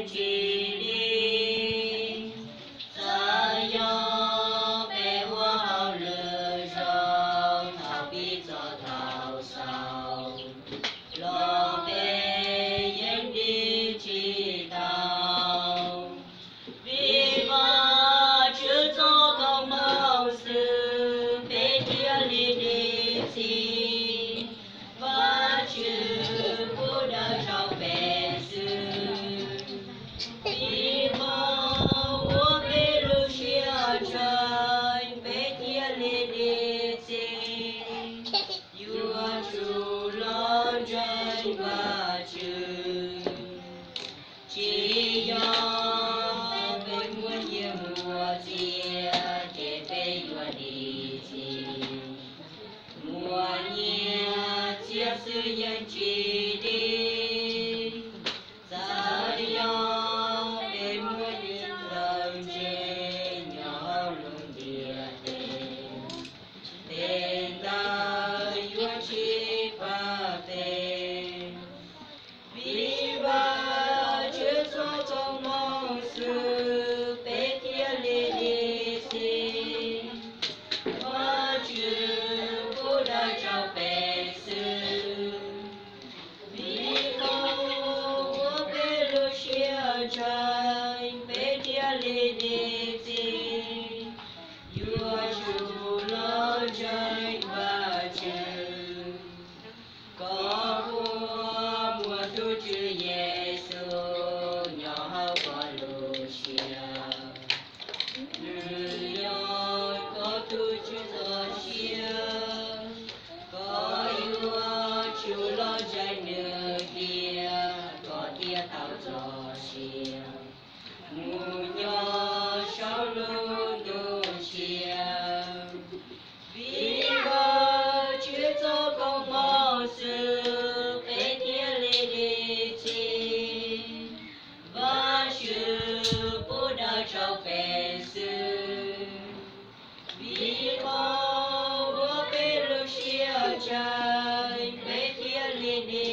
tsis dim. Txawm yog peb ua hauj lwm zoo thaum pib txog thaum xaus los peb yeej dim tsis tau. Vim Vajtswv txoj koob hmoov xwb peb thiaj li dim txim. Vajtswv pub dawb rau peb xwb. Vim Vajtswv ua peb lub siab ntseeg peb thiaj li dim txim. Yuav tsum los ntseeg Vajtswv. Tsis yog peb muaj nyiaj muaj txiaj ces peb yuav dim txim. Muaj nyiaj txiaj xwb yeej tsis dim. Txawm yog peb muaj nyiaj ntawm ntse nyob hauv lub ntiaj teb, tej ntawd yuav tsis pab peb. Vim Vajtswv txoj koob hmoov xwb peb thiaj li dim txim. Vajtswv pub dawb rau peb xwb. Vim Vajtswv ua peb lub siab ntseeg peb thiaj li dim txim. Yuav tsum los ntseeg Vajtswv. Koj puas muaj tus Tswv Yexus nyob hauv koj lub siab? Nws yog koj tus Tswv txoj sia. Koj yuav tsum los ntseeg nws tiag koj thiaj tau txoj sia mus nyob saum lub ntuj sia. Vim Vajtswv txoj koob hmoov xwb peb thiaj li dim txim. Vajtswv pub dawb rau peb xwb. Vim Vajtswv ua peb lub siab ntseeg peb thiaj li dim